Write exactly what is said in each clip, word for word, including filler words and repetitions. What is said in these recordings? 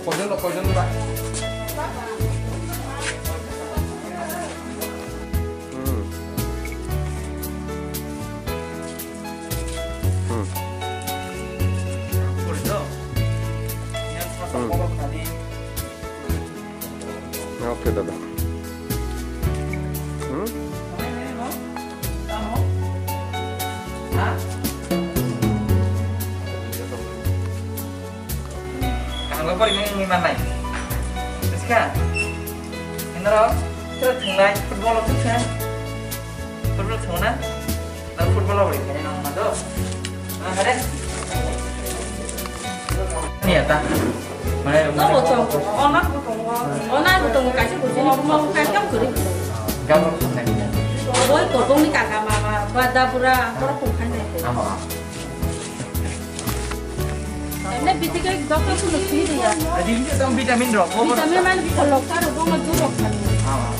Koijon rok, koijon ba? Hmm. Hmm. Hmm. Oke, dada. Hmm? Kaham khe porimani mannai. Buskha? Noro, toro thwnglai, football o thwngsa. Football thwngna? Noro football o bori khaina nang ma do? Ah, hare. Ni ata. Mane, no, mane. Ona ko tongo. Ona ko tongo, kaisa kuchini buma ko kaisa kuri. Gabro khonai. Boi ko bongni kaka mama, bada bura, borok ko khainai. Ama. Ene bitike doctor kuno sini dia. Adi ini tong vitamin rok. Vitamin man kolok karo boma durok karo. Ah.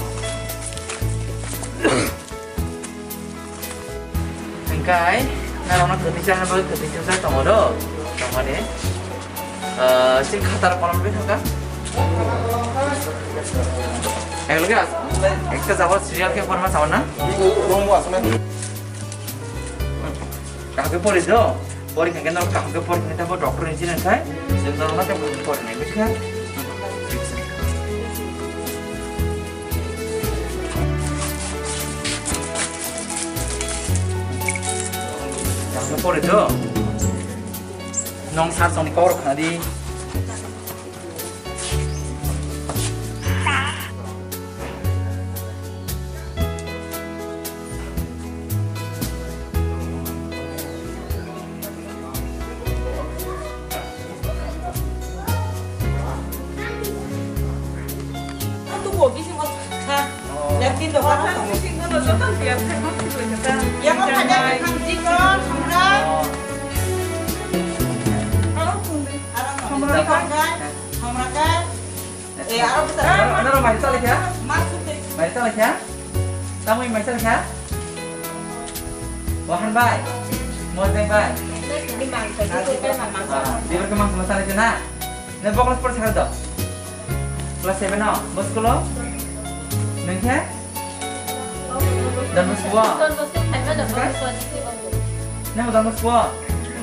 Engkai, narokno kwtwi chana bagwi kwtwi chwngsa tongo do. Tongo de. Ah, sing khatar kolom bai thangka. Ekloge as-, ekta jabo serial khe porma sawan na? Kaham khe pori do. Pori khe norok kaham khe pori khe tabo doctor engineer khai. Jeng norok na tabo pori nai bwkha. Kaham khe pori do. Nong sar song ni kok rok khna di. Eh, aro buta. Aro, aro mai chalai kha? Mas sute. Mai chalai kha? Tamui mai chalai kha? Wahan bai. Mojeng bai. Ini mangsa, itu kan mangsa. Ah, dia berkembang sama sana kena. Ne bokol sport sekarang tu. Kelas seven no, bos kulo. Nengke? Don Bosco. Don Bosco, Don Bosco. Nang Don Bosco?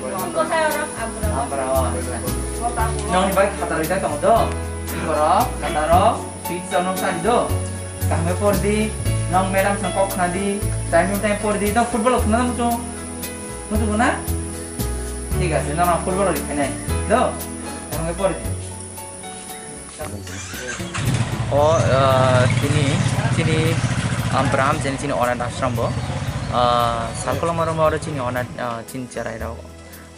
Bosco hai orang Ambarawa. Ambarawa. Nang ni bai khatar rijak tong do. Borok khatar rok pitch rok nang sari do. Kaham khe por di. Nang madam sang kok khna di. Time to time por di. Nang football khna muchung. Muchung na? Thik ase, nang football ri khainai. Do. Kaham khe por di. O, ah, tini, chini, ah, Braham chini, chini Anat Ashram bo. Ah, Salkoloma room oro chini Anat, ah, chini cherai rok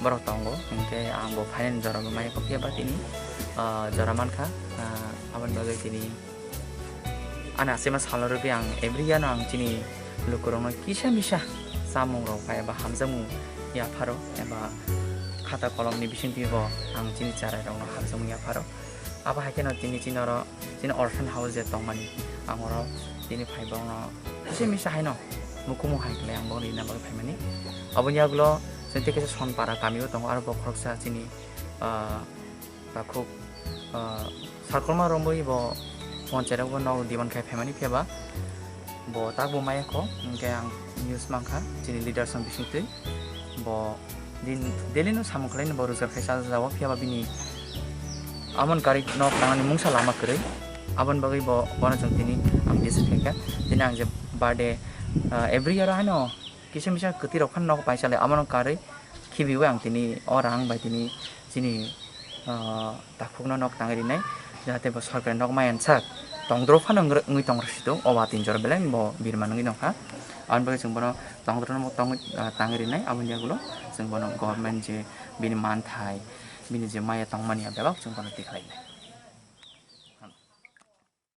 borok tongo. Hinkhe ang bo phainani jora bo mai kho phiya ba tini, ah, jora mankha. Ah, aboni bagwi tini ani aswima salo rwgwi ang every year no ang chini lukurokno kisa misa chamung rok bai eba hamjakmung yapharo eba khata kolomni bisingtwi bo ang chini cherai rokno hamjakmung yapharo. Abo hai kheno tini chini oro chini orphan house je tongmani, ang oro tini phai borokno kisa misa haino mukumu hai khlai ang borokno rina bagwi phaimani. Aboni yagulo chwng tei kaisa Sonpara kamio tongo, aro bo khoroksa chini, ah, takhuk, ah, Salkoloma romwi bo ponchai rok bo nok diban khai phaimani, phiya ba bo tak bo maya kho, hinkhe ang news mankha chini leaders rok bisingtwi. Bo din daily no samung khlaino bo rojgar khai cha jao, phiya ba bini amon karwi nok tangnani mungsa lama kwrwi. Aboni bagwi bo bono chwng tini ang visit khaikha. Tini ang je birthday, ah, every year haino kisa misa kwtwi rok phano nok pai chalai, abono karwi khibiwi ang tini o rang bai tini chini, ah, takhukno nok tangwi rinai, jahate bo sorkari nok maya sak tongdro phano wngwi tong rwsito, o ba tin jora belai bo birman wngwi tongkha. Aboni bagwi chwng bono tongdrono tongwi, ah, tangwi rinai, aboni yagulo chwng bono government je bini manthai, bini je maya tongmani bebak chwng bono tikhlainai.